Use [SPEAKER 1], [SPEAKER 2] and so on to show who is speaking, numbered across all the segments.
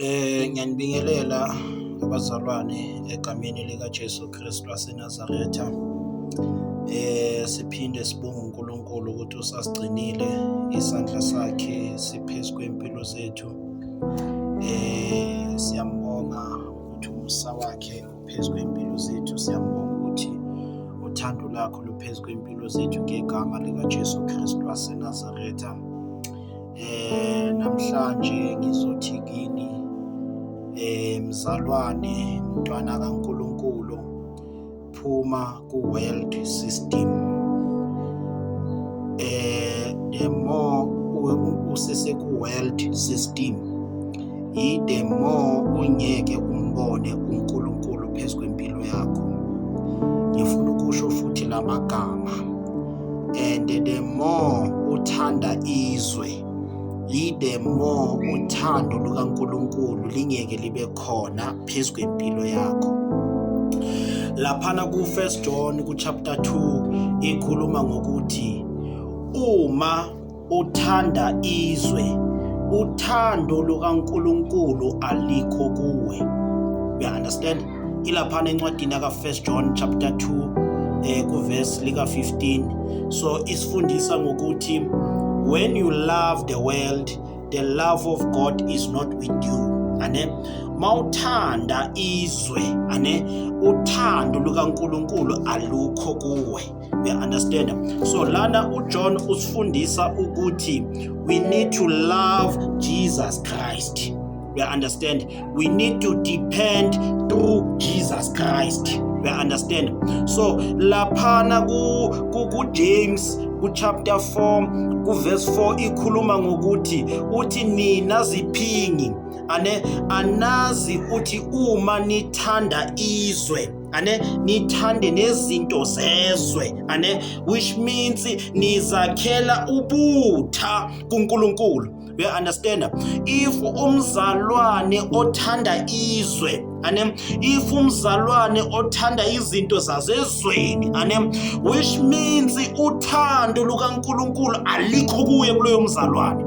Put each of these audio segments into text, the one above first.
[SPEAKER 1] Ngiyanibingelela abazalwane egameni likaJesu Kristu waseNazaretha. Siphinde sibonge uNkulunkulu ukuthi usasigcinile, isandla sakhe siphezu kwey'mpilo zethu. Siyambonga ukuthi umusa wakhe uphezu kwey'mpilo zethu, siyambonga ukuthi uthando lakho luphezu kwey'mpilo zethu ngegama likaJesu Kristu waseNazaretha. Namhlanje ngizothi kini mzalwane, mntwana kaNkulunkulu, phuma ku-world system. The more usese ku-world system, i-the more ungeke umbone uNkulunkulu phezu kwempilo yakho. Ngifuna ukusho futhi lamagama, and the more uthanda izwe, the more uthando lukaNkulunkulu lingeke libe khona phezu kwempilo yakho. Laphana ku-First John ku-chapter 2 ikhuluma ngokuthi uma uthanda izwe, uthando lukaNkulunkulu alikho kuwe. You understand? Ilaphana encwadini yaka First John chapter 2 kuverse lika 15. So isifundisa ngokuthi when you love the world, the love of God is not with you. Ane mawuthanda izwe, ane uthando lukaNkulunkulu alukho kuwe. We understand? So lana uJohn usifundisa ukuthi we need to love Jesus Christ. We understand? We need to depend through Jesus Christ. We understand? So laphana ku James ku chapter 4 ku verse 4 ikhuluma ngokuthi uthi nina ziphingi, ane anazi uthi uma nithanda izwe, ane nithande nezinto zezwe, ane which means nizakhela ubutha kuNkulunkulu. You understand? If umzalwane othanda izwe, ane if umzalwane othanda izinto zasezweni, ane which means uthando lukaNkulunkulu alikho kuye kuloyo mzalwane.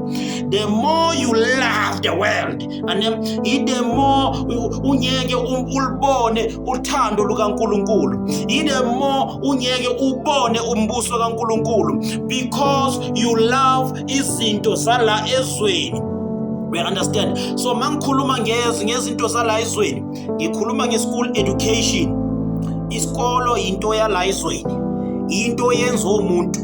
[SPEAKER 1] The more you love the world, ane the more ungeke ulibone uthando lukaNkulunkulu, the more ungeke ubone umbuso kaNkulunkulu, because you love izinto zala ezweni. We understand? So mangikhuluma ngezinto zala ezweni, ngikhuluma nge-school education. Isikolo into yala ezweni, into yenza umuntu.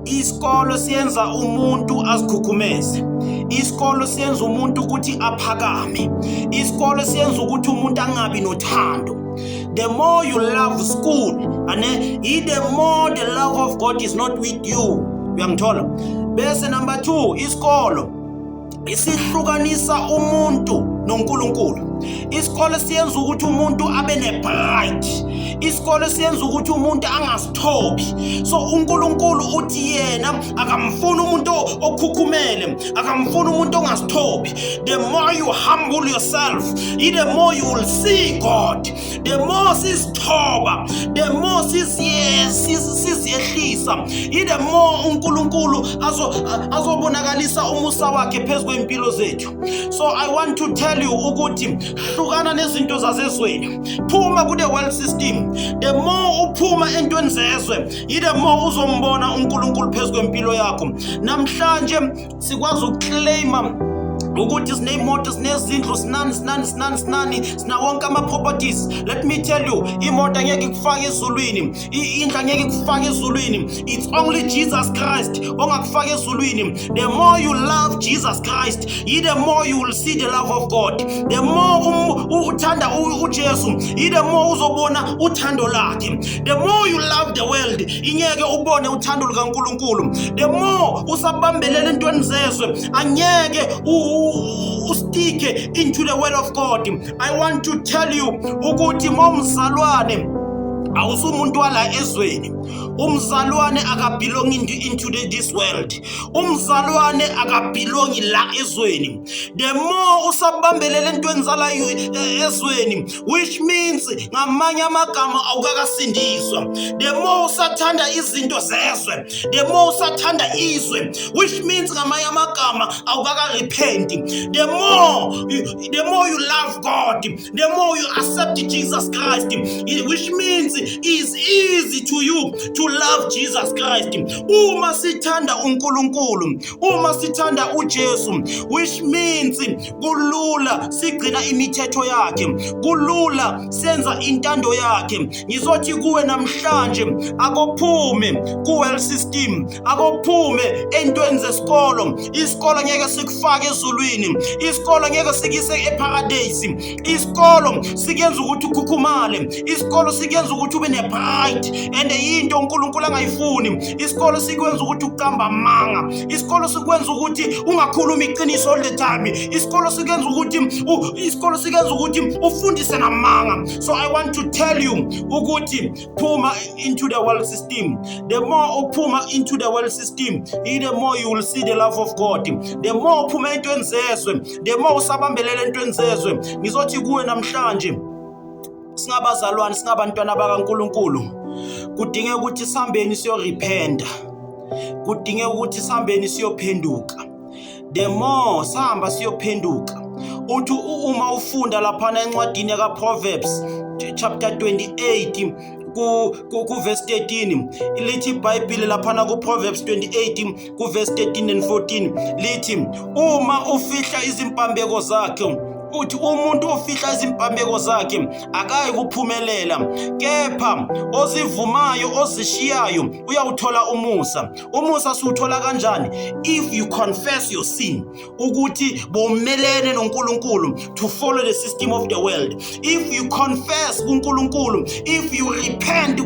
[SPEAKER 1] Isikolo siyenza umuntu azikhukhumeze. Isikolo siyenza umuntu ukuthi aphakame. Isikolo siyenza ukuthi umuntu angabi nothando. The more you love school, ane the more the love of God is not with you. Uyangithola? Bese number 2, isikolo isihlukanisa umuntu noNkulunkulu. Isikole siyenza ukuthi umuntu abe ne-pride. Isikole siyenza ukuthi umuntu angazithobi. So uNkulunkulu uthi yena akamfuni umuntu okhukhumele, akamfuni umuntu ongazithobi. The more you humble yourself, the more you will see God. The more sizithoba, the more siziyehlisa, the more uNkulunkulu azobonakalisa umusa wakhe phezu kwempilo zethu. So I want to tell you ukuthi hlukana nezinto zasezweni, phuma ku the world system. The more uphuma entweni zezwe, the more uzombona uNkulunkulu phezu kwempilo yakho. Namhlanje sikwazi ukuclaima ukuthi siney'moto, sinezindlu, sinani, sinani, sinani, sinani, sina wonke ama-properties. Let me tell you, imoto angeke ikufake ezulwini, indlu angeke ikufake ezulwini. It's only Jesus Christ ongakufaka ezulwini. The more you love Jesus Christ, the more you will see the love of God. The more uthanda uJesu, the more uzobona uthando lakhe. The more you love the world, ingeke ubone uthando lukaNkulunkulu. The more usabambelela entweni zezwe, angeke ustike into the will of God. I want to tell you ukuthi momzalwane Awusumuntu wala ezweni. Umzalwane akabelongi into this world. Umzalwane akabelongi la ezweni. The more usabambelele entweni zala ezweni, which means ngamanye amagama awukakasindiswa. The more usathanda izinto zezwe, the more usathanda izwe, which means ngamanye amagama awukaka-repent. The more you love God, the more you accept Jesus Christ, which means it's easy to you to love Jesus Christ. Uma sithanda uNkulunkulu, uma sithanda uJesu, which means kulula sigcina imithetho yakhe, kulula senza intando yakhe. Ngizothi kuwe namhlanje, akophume ku-world system, akophume entweni zesikolo. Isikolo ngeke sikufake ezulwini, isikolo ngeke sikise eparadise. Isikolo sikuyenza ukuthi ukhukhumale, isikolo sikuyenza ukuthi ube ne-pride, and yinto uNkulunkulu angayifuni. Isikolo sikwenza ukuthi uqamba amanga, isikolo sikwenza ukuthi ungakhulumi iqiniso all the time, isikolo sikuyenza ukuthi ufundise namanga. So I want to tell you ukuthi phuma into the world system. The more uphuma into the world system, the more you will see the love of God. The more uphuma entweni zezwe, the more usabambelela entweni zezwe. Ngizothi kuwe namhlanje, singabazalwane, singabantwana bakaNkulunkulu, kudingeka ukuthi sihambeni siyorepenta, kudingeka ukuthi sihambeni siyophenduka. The more sihamba siyophenduka, uthi uma ufunda laphana encwadini yaka-Proverbs chapter 28 ku verse 13, lithi iBhayibheli laphana ku-Proverbs 28 ku-verse 13 and 14, lithi uma ufihla izimpambeko zakhe, uthi umuntu ofihla izimpambeko zakhe akayi kuphumelela, kepha ozivumayo ozishiyayo uyawuthola umusa. Umusa siwuthola kanjani? If you confess your sin, ukuthi bomelene noNkulunkulu to follow the system of the world, if you confess kuNkulunkulu, if you repent.